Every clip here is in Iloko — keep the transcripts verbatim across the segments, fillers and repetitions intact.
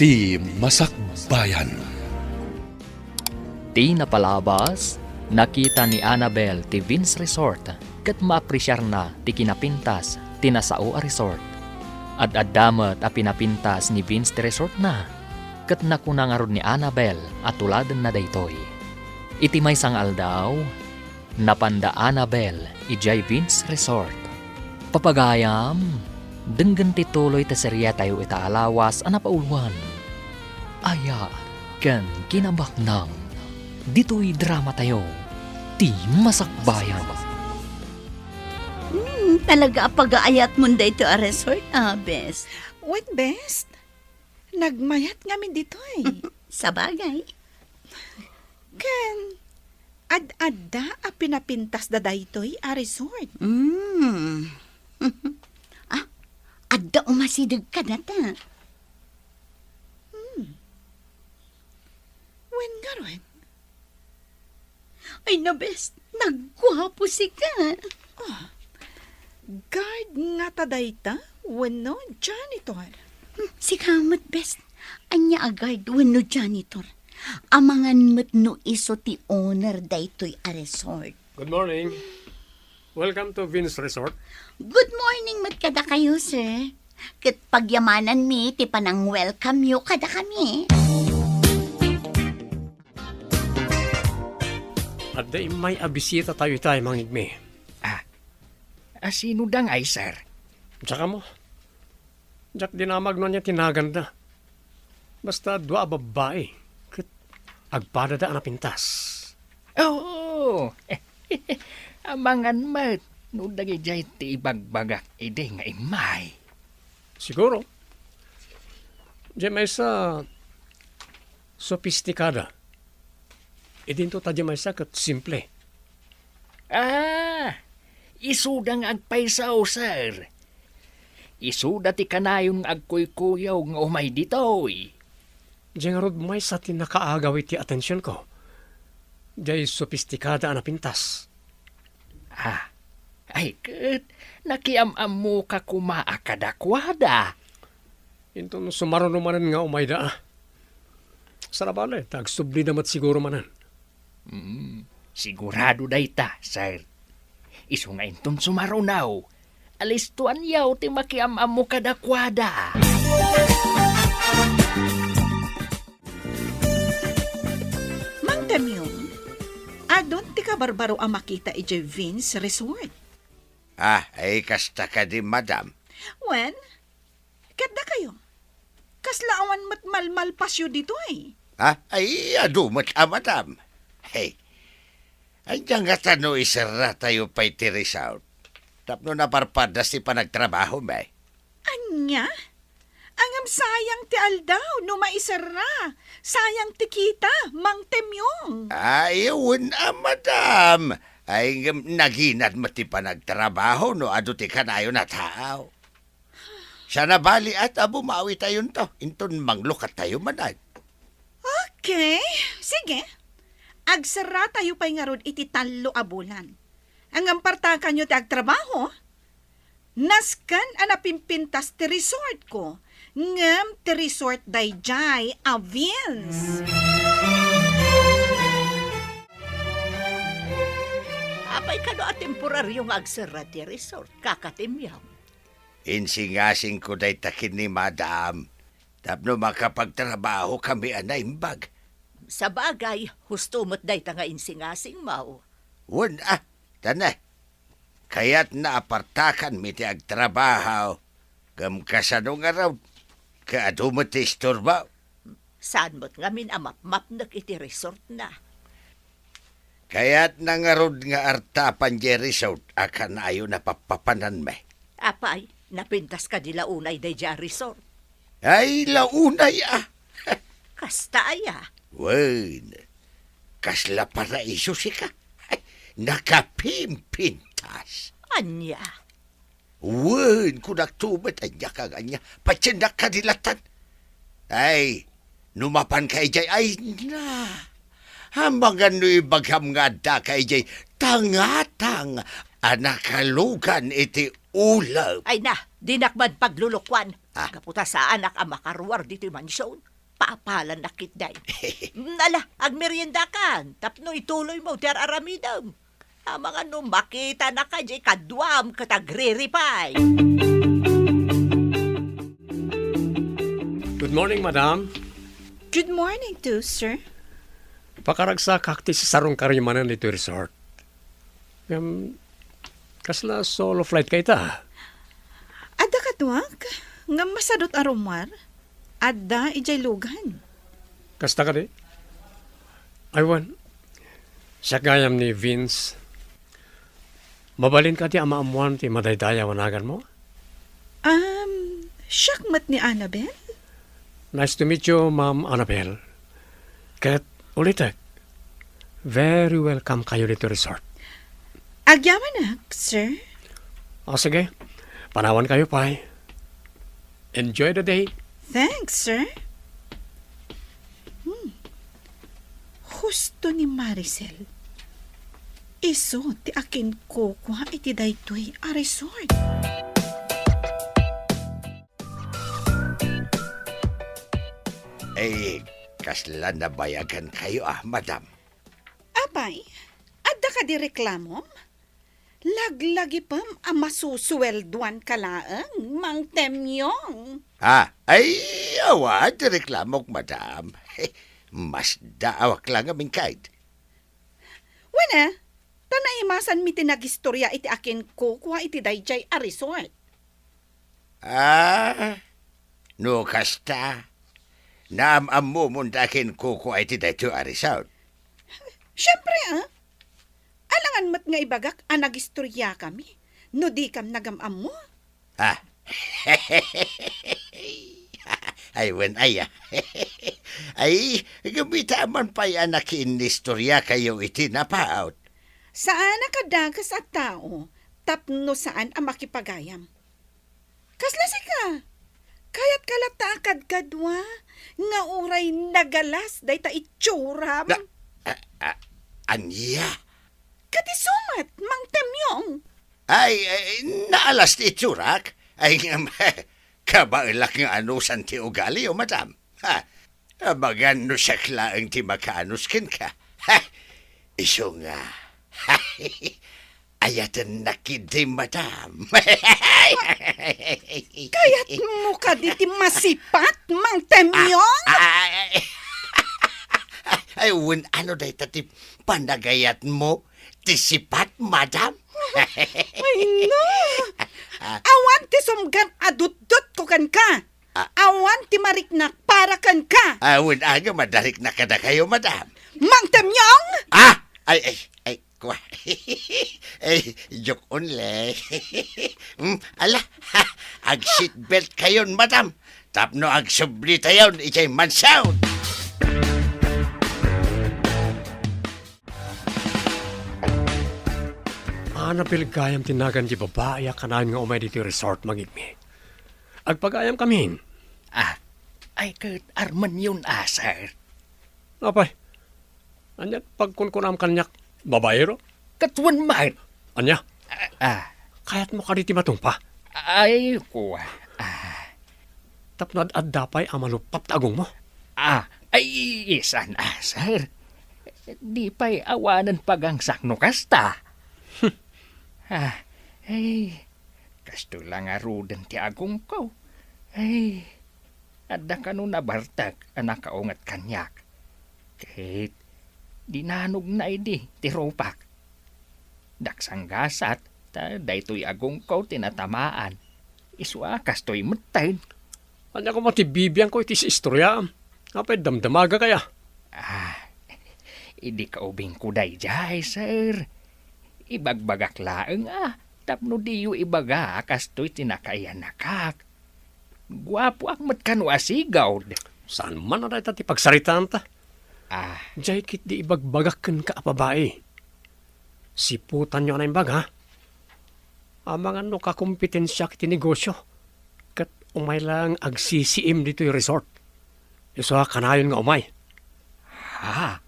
Ti Masakbayan. Ti napalabas, nakita ni Annabel ti Vince Resort ket maapresiarna ti kinapintas ti nasao a resort. Ad-adda met a pinapintas ni Vince ti resortna, ket nakuna ngarud ni Annabel a tuladenna daytoy. Iti maysa nga aldaw, napan da Annabel idiay Vince Resort. Papagayam, denggen ti tuloy ti serietayo ita a lawas a napauluan, Ayat ken Kinabaknang. Ditoy dramatayo, Ti Masakbayan. Hmm, talaga a pagaayatmon daytoy a resort, ah, bes. Wen, bes? Nagmayat ngamin ditoy. Sabagay. Ken, ad-adda a pinapintasda daytoy a resort. Mm. Ah, adda umasideg kadata. Hmm. Wen ngarud? Ay, na, bes, nagguapo sika. Ah, guard ngata dayta wenno janitor? Hmm, sika met, bes. Ania a guard wenno janitor? Amangan met no isu ti owner daytoy a resort. Good morning. Welcome to Vince Resort. Good morning met kadakayo, sir. Ket pagyamananmi ti panang-welcomeyo kadakami. Adda immay a bisitatayo itay, mangigmi. Ah, a sino da ngay, sir? Diak ammo. Diak dinamag no ania ti naganda. Basta dua a babbai, ket agpadada a napintas. Oo. Amangan met no dagidiay ti ibagbagak idi nga immay. Siguro. Diay maysa, sopistikada. Idinto ta diay maysa ket simple. Ah, isuda nga agpayso, sir. Isuda ti kanayon nga agkuykuyaw nga umay ditoy. Diay ngarud maysa ti nakaagaw iti atensionko. Diay sopistikada a napintas. Ah, ay ket, nakiam-ammoka koma a kadakuada. Inton sumaruno manen nga umayda, ah. Saan a bale, ta agsublida met siguro manen. Hmm, sigurado dayta, sir. Isu nga inton sumaruno, alistoanyo ti makiam-ammo kadakuada. Mang Temyong, adun ti kabarbaro a makita idiay Vince Resort. Ah, ay kasta kadi, madam? Wen, ket dakayo, kasla awan met malmalpasyo ditoy? Ah, ay, adu met a, madam. Hey, ania ngata no iserratayo pay ti resort? Tapno naparpadas ti panagtrabahomi. Ania? Ngem sayang ti aldaw no maiserra. Sayang ti kita, Mang Temyong. Ay, wen a, madam. Ay, ngem naginad met ti panagtrabaho no adu ti kanayon a tao. Saan a bale a bumawitayonto, inton manglukatayo manen. Okay, sige. Agserratayo pay ngarud iti tallo a bulan. Ngem partakanyo ti agtrabaho. Nasken a napimpintas ti resortko, ngem ti resort daydiay a Vince. Apay kano a temporario nga agserra ti resort, Kaka Temyong? Insingasingko dayta ken ni Madam tapno makapagtrabahokami a naimbag. Sabagay, husto met dayta nga insingasingmo. Wen a, tane. Kayatna a partakanmi ti agtrabaho, ngem kasano ngarud, ket adu met ti istorbo? Saan met ngamin a mapmapnek iti resortna? Kayatna ngarud nga artapan diay resort a kanayon a pappapananmi. Apay, napintas kadi la unay daydiay a resort? Ay, la unay a. Kasta aya? Wen, kasla paraiso sika. Nakapimpintas. Ania? Wen, kunakto met, ania ka nga ania? Patiennak kadi lattan. Ay, no mapanka idiay, ay na. Amangan no ibagam nga addaka idiay tangatang a nakalugan iti ulep. Ay na, dinak man paglulukuan. Ah. Gapu ta saanak a makaruar ditoy mansion. Apalan na ketdi. Ala, agmeriendakan, tapno ituloymo ti ar-aramidem. Amangan no makitanaka diay kaduam ket agreripay. Good morning, madam. Good morning too, sir. Pakaragsakak ti sisarungkayo manen ditoy resort. Ngem, kasla solo flight kayta? Adda kaduak, ngem masadut a rummuar. Adda idiay lugan. Kasta kadi? Aywan. Siak gayam ni Vince. Mabalin kadi a maammuan ti madaydayaw a naganmo? Um, siak met ni Annabel. Nice to meet you, Ma'am Annabel. Ket ulitek, very welcome kayo ditoy resort. Agyamanak, sir. O, sige. Panawan kayo pay. Enjoy the day. Thanks, sir. Hmm. Husto ni Maricel. Isu ti akinkukua iti daytoy a resort. Ay, kasla nabayagan kayo, ah, madam. Apay, adda kadi reklamom? Laglagipem a masusueldoan ka laeng, Mang Temyong. Ah, ay, awan ti reklamok, madam. Masdaawak la ngamin kayto. Wen a, ta naimasanmi ti nagistorya iti akinkukua iti daydiay a resort. Ah, no kasta, naam-ammomon ta akinkukua iti daytoy a resort. Siempre, ah. Alangan met nga ibagak a nagistoryakami no dikam nagam-ammo. Ah. Ay, wen, ay, ah. Ay, gapu ta amanpay a nakiinnistorya kayo iti napaut. Saan a kadakas a tao tapno saan a makipagayam. Kasla sika, kayatka latta a kadkadua nga uray nagalas dayta itsuram? Na, a, a, ania? Ket isu met, Mang Temyong. Ay, ay, naalas ti itsurak. Ay, ngem, kabaelak nga anusan ti ugaliyo, madam. Ha, amangan no siak laeng ti makaanus kenka. Ha, isu nga. Ayatennak idi, madam. Kayatmo kadi ti masipat, Mang Temyong? Ah, ah, ay, ay, wen, ano dayta ti panagayatmo? Ti sipat, madam? Ay, no. Ah. Awan ti sumgad a dutdotko kenka. Ah. Awan ti mariknak para kenka. Ah, wen, ania, madariknak kadakayo, madam. Mang Temyong! Ah! Ay, ay, ay, kua. Ay, joke only. Hmm, ala, ag-seatbelt kayon, madam. Tapno agsublitayon idiay mansion. Annabel gayam ti nagan ti babai a kanayon nga umay ditoy resort, Mang Igmi. Agpagayam kamin. Ah, ay ket armenyon a, sir. Apay, ania pagkunkunam kaniak, babaero? Ket wen met. Ania? Ah, ah. Kayatmo kadi ti matungpa? Ay, kua. Ah. Tapno ad-adda pay a maluppat ti agongmo? Ah, ay, saan a, sir. Di pay awanen pagangsak no kasta. Hmm. Ah, ay, kastoy la ngaruden ti agongko. Ay, adda kano nabartek a nakaunget kaniak. Ket dinanogna idi ti rupak. Daksanggasat ta daytoy agongko ti natamaan. Isu a kastoy metten. Ania koma ti bibiangko iti istorya? Apay damdamagak aya? Ah, idi kaubingko daydiay, sir. Ibagbagak laeng a tapno diyo ibaga a kastoy ti nakayanakak. Guapoak met kano a sigud. Saan man a dayta ti pagsaritaanta? Ah. Diay ketdi ibagbagak kenka a babai. Siputanyo a naimbag, ha? Amangan no kakompetensiak iti negosyo, ket umay laeng agsisiim ditoy resort. Isu a kanayon nga umay. Ha?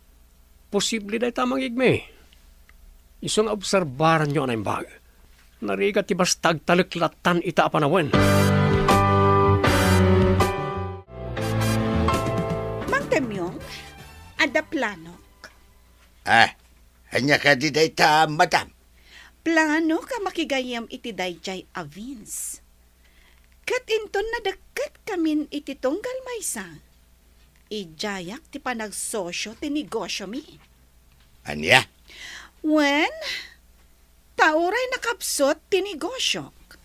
Posible dayta, Mang Igmi. Isu nga obserbaranyo a naimbag. Narigat ti basta agtalek lattan ita a panawen. Temyong, adda planok. Ah, ania kadi dayta, madam? Planok a makigayyem iti daydiay a Vince. Ket inton nadekket kamin iti tunggal maysa, idiayak ti panagsosio ti negosiomi. Ania? Wen, ta uray nakapsut ti negosiok,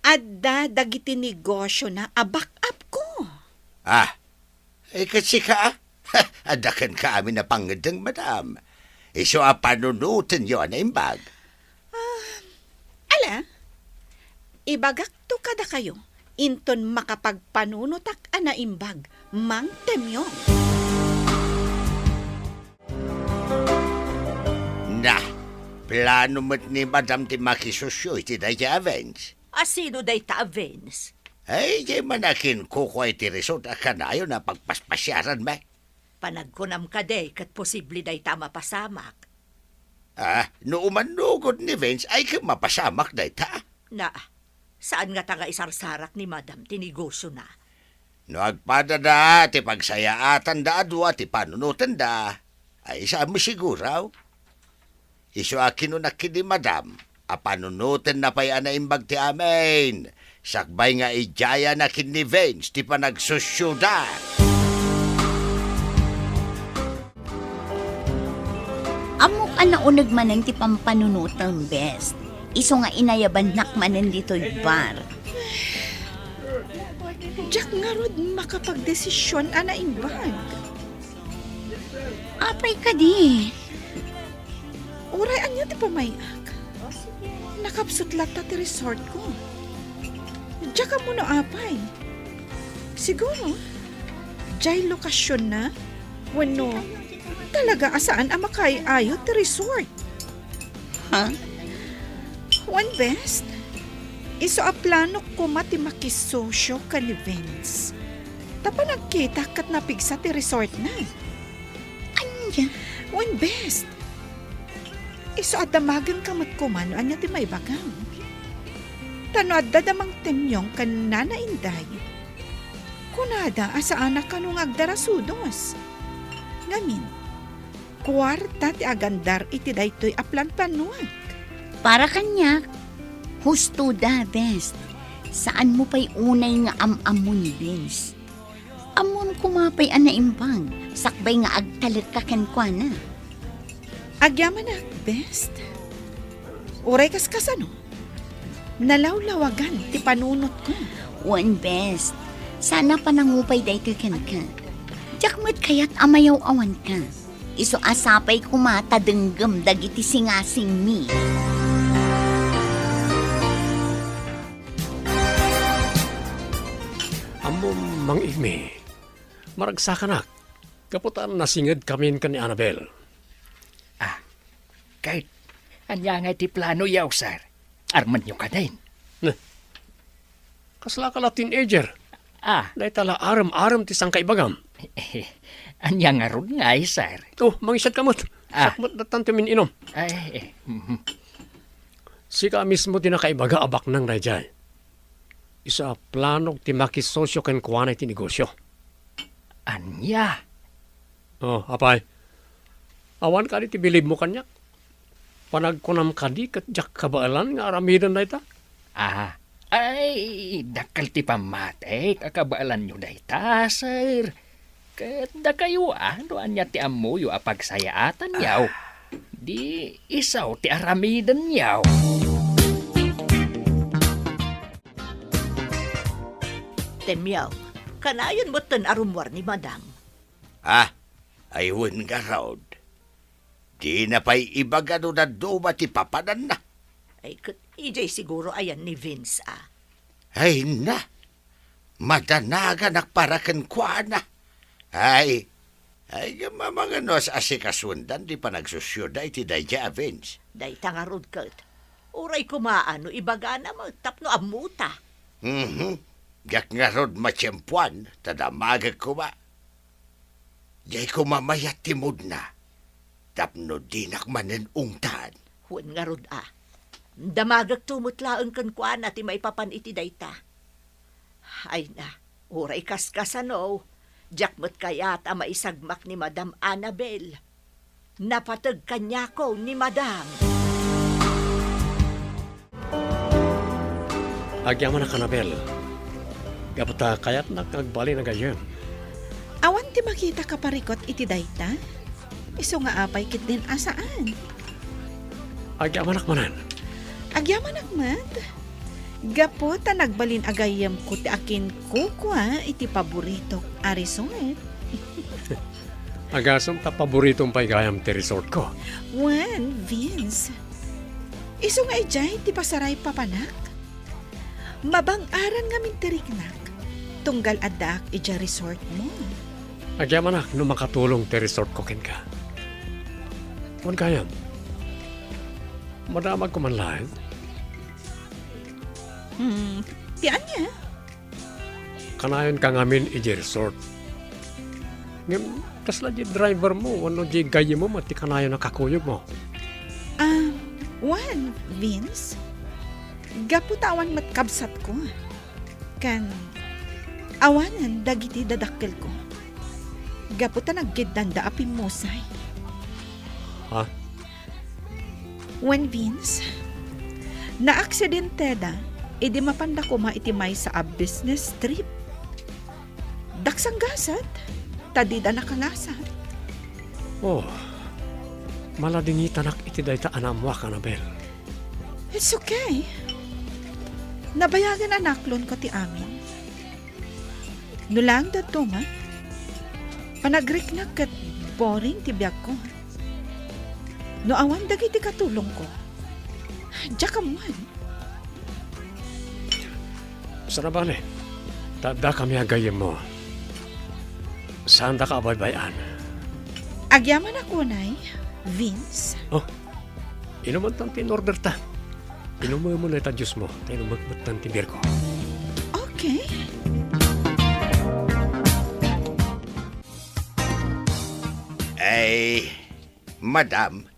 adda dagiti negosiona a back-up ko. Ah, eh, ket sika, ah? Adda kenka amin a pangngeddeng, madam. Isu a panunotenyo a naimbag. Ah, ala, ibagakto kadakayo inton makapagpanunotak a naimbag, Mang Temyong. Na, plano met ni madam ti makisosio iti dayta a Vince. A sino dayta a Vince? Ay, diay man a kinkukua iti resort a kanayon a pagpaspasiaranmi. Panagkunam kadi ket posible dayta a mapasamak. Ah, no umannugod ni Vince, ay ket mapasamak dayta. Na, saan ngata nga isarsarak ni madam ti negosiona? No agpadada ti pagsayaatanda a dua ti panunotenda, ay saan masiguro? Isu a kinunak ken ni madam a panunotenna pay a naimbag ti amin, sakbay nga idiayana ken ni Vince ti panagsosioda. Ammok a nauneg manen ti pampanunotem, Bes. Isu nga inayabannak manen ditoy bar. Diak ngarud makapagdesision a naimbag. Apay kadi? Uray ania ti pamay-ak? Nakapsut latta ti resort ko. Diak ammo no apay. Siguro, diay lokasionna wenno talaga a saan a makaay-ayo ti resort. Ha? Wen, Bes, isu a planok koma ti makisosio ken ni Vince. Ta panagkitak ket napigsa ti resortna. Ania? Wen, Bes, isu a damagenka met koma no ania ti maibagam. Ta no adda da Mang Temyong ken Nana Inday, kunada a saanak kano nga agdarasudos. Ngamin, kuarta ti agandar iti daytoy a planplanuak. Para kaniak, husto da, Bes. Saanmo pay unay nga am-ammo ni Vince. Ammom koma pay a naimbag, sakbay nga agtalekka kenkuana. Agyamanak, Bes. Uray kaskasano, nalawlawagan ti panunotko. Wen, Bes. Saan a panangupay daytoy kenka. Diak met kayat a mayaw-awanka. Isu a sapay koma ta denggem dagiti singasingmi. Ammom, Mang Igmi, maragsakanak, gapu ta nasingedkamin ken ni Annabel. Ah, ket ania ngay ti planoyo, sir? Armenyo kadin? Ne. Kaslaka la teenager. Ah. Dayta la arem-arem ti sangkaibagam. Ania ngarud ngay, sir? Oh, mangisadka met. Ah. Siak met dattan ti min-inom. Ay, eh, mhm. Sika mismo ti nakaibaga a baknang daydiay. Isu a planok ti makisosio kenkuana iti negosio. Ania? Oh, apay. Awan kadi ti bilibmo kaniak? Panagkunam kadi ket diak kabaelan nga aramiden dayta? Ah, ay, dakkel ti pammatik a kabaelanyo dayta, sir. Ket dakayo, ah, no ania ti ammoyo a pagsayaatanyo, ah, di isu ti aramidenyo. Temyong, kanayon metten a rummuar ni Madam. Ah, ay wen ngarud. Dina pay ibaga no dadduma ti papananna. Ay, ket idiay siguro ayan ni Vince, ah. Ay na, madanaganak para kenkuana. Ay, ay, ngem amangan no as-asikasuendan ti panagsosioda iti daydiay a Vince. Dayta ngarud ket, uray koma no ibagana met tapno ammota. Mhm. Diak ngarud matiempoan, ta damagek koma. Diay koma mayat ti moodna, tapno dinak manen ungtan. Wen ngarud a, damagekto met laeng kenkuana ti maipapan iti dayta. Ay na, uray kaskasano, Diak met kayat a maisagmak ni Madam Annabel. Napateg kaniako ni Madam. Agyamanak, Annabel. Gapu ta kayatnak nga agbalin a gayyem. Awan ti makita a parikut iti dayta? Isu nga apay ketdin a saan? Agyamanak manen. Agyamanak met. Gapu ta nagbalin a gayyemko ti akinkukua iti paboritok a resort. Agasem ta paboritom pay gayam ti resortko. Wen, Vince. Isu nga idiay ti pasaraypapanak. Mabang-aran ngamin ti riknak, tunggal addaak idiay resortmo. Agyamanak no makatulong ti resortko kenka. Wen gayam, madamagko man laeng? Hmm, ti ania? Kanayonka ngamin idiay resort. Ngem, kasla diay drivermo wenno diay gayyemmo met ti kanayon a kakuyogmo? Ah, wen, Vince. Gapu ta awan met kabsatko. Ken, awanen dagiti dadakkelko. Gapu ta naggiddanda a pimmusay. Ha? Wen, Vince, naaksidenteda idi mapanda koma iti maysa a business trip. Daksanggasat, ta dida nakalasat. Oh, maladingitanak iti dayta a naammoak, Annabel. It's okay. Nabayagen a naklonko ti amin. No laeng dadduma, panagriknak ket boring ti biagko. No awan dagiti katulongko, diak ammoen. Saan a bale, ta addakami a gayyemmo. Saandaka a baybay-an. Agyamanak unay, Vince. Oh, inumantan ti in-orderta. Inumemon dayta juicemo, ta inumek metten ti beerko. Okay. Ay, madam,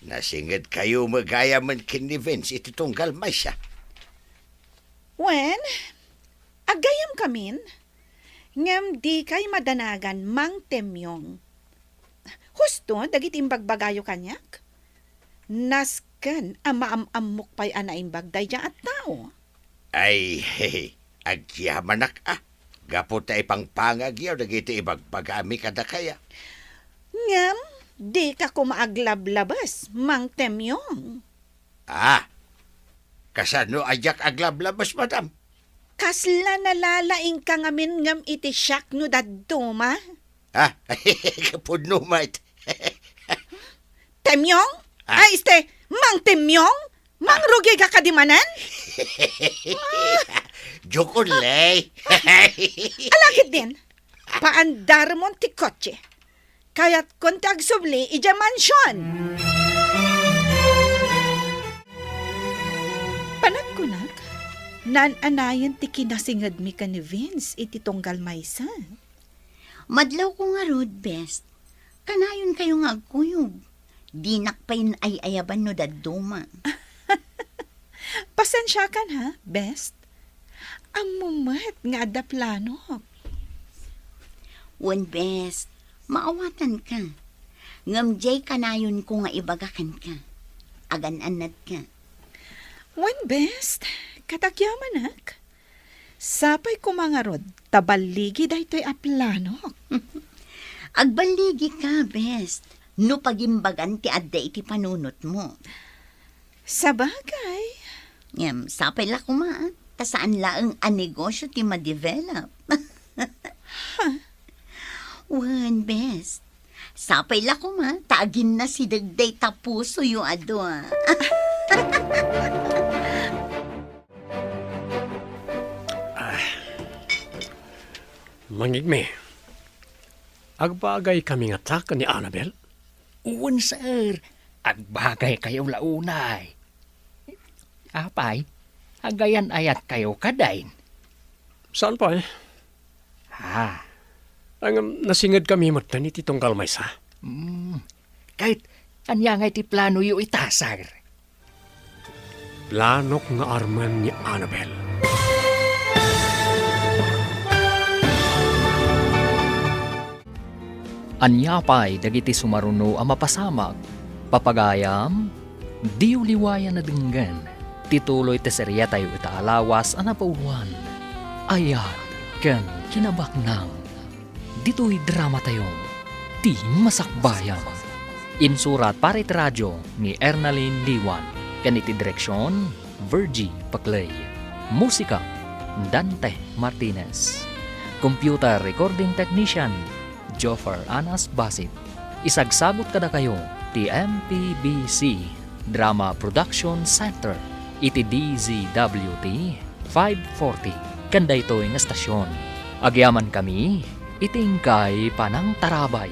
nasingedkayo met gayamen ken ni Vince iti tunggal maysa. Wen, agayyemkamin, ngem dikay madanagan, Mang Temyong. Husto dagiti imbagbagayo kaniak? Nasken a maam-ammok pay a naimbag daydiay a tao. Ay, agyamanak a, gapu ta ipangpangagyo dagiti ibagbagami kadakaya. Ngem, dika koma aglablabes, Mang Temyong. Ah, kasano a diak aglablabes, madam? Kasla nalalaingka ngamin ngem iti siak no dadduma? Ah, pudno met. Temyong? Ah. Ay, este, Mang Temyong? Mangrugika kadi manen? Joke only. Ala ketdin, paandarmon ti kotse. Kayatkon ti agsubli idiay mansion. Panagkunak, naan-anayen ti kinasingedmi ken ni Vince iti tunggal maysa. Madlawko ngarud, Best. Kanayonkayo nga agkuyog. Dinak pay ay-ayaban no dadduma. Pasensiakan ha, Best. Ammom met nga adda planok. Wen, Best, maawatanka. Ngem diay kanayonko nga ibaga kenka. Agan-annatka. Wen, Best, ket agyamanak. Sapay koma ngarud ta balligi daytoy a planok. Agballigika, Best, no pagimbagan ti adda iti panunotmo. Sabagay. Ngem, sapay la koma, ta saan laeng a negosyo ti ma-develop. Ha? Wen, Best. Sapay la koma, ta aginnasideg dayta pusoyo a dua. Ah. Mangngegmi, agbagaykami ngata ken ni Annabel? Wen, sir. Agbagaykayo la unay. Apay, agayan-ayatkayo kadi? Saan pay? Ah. Ngem nasingedkami metten iti tunggal maysa. Hmm. Ket ania ngay ti planoyo ita, sir? Planok nga armen ni Annabel. Ania pay dagiti sumaruno a mapasamak? Papagayam, diyo liwayan a denggen ti tuloy ti seriatayo ita a lawas a napauluan, Ayat ken Kinabaknang. Ditoy dramatayo, Ti Masakbayan. Insurat para iti radio ni Ernalyn Liwan ken iti direksion, Virgie Paclay. Musika, Dante Martinez. Computer recording technician, Joffer Anas Basit. Isagsagut kadakayo ti M P B C Drama Production Center iti D Z W T five forty ken daytoy nga estasion. Agyamankami iti inkay panangtarabay.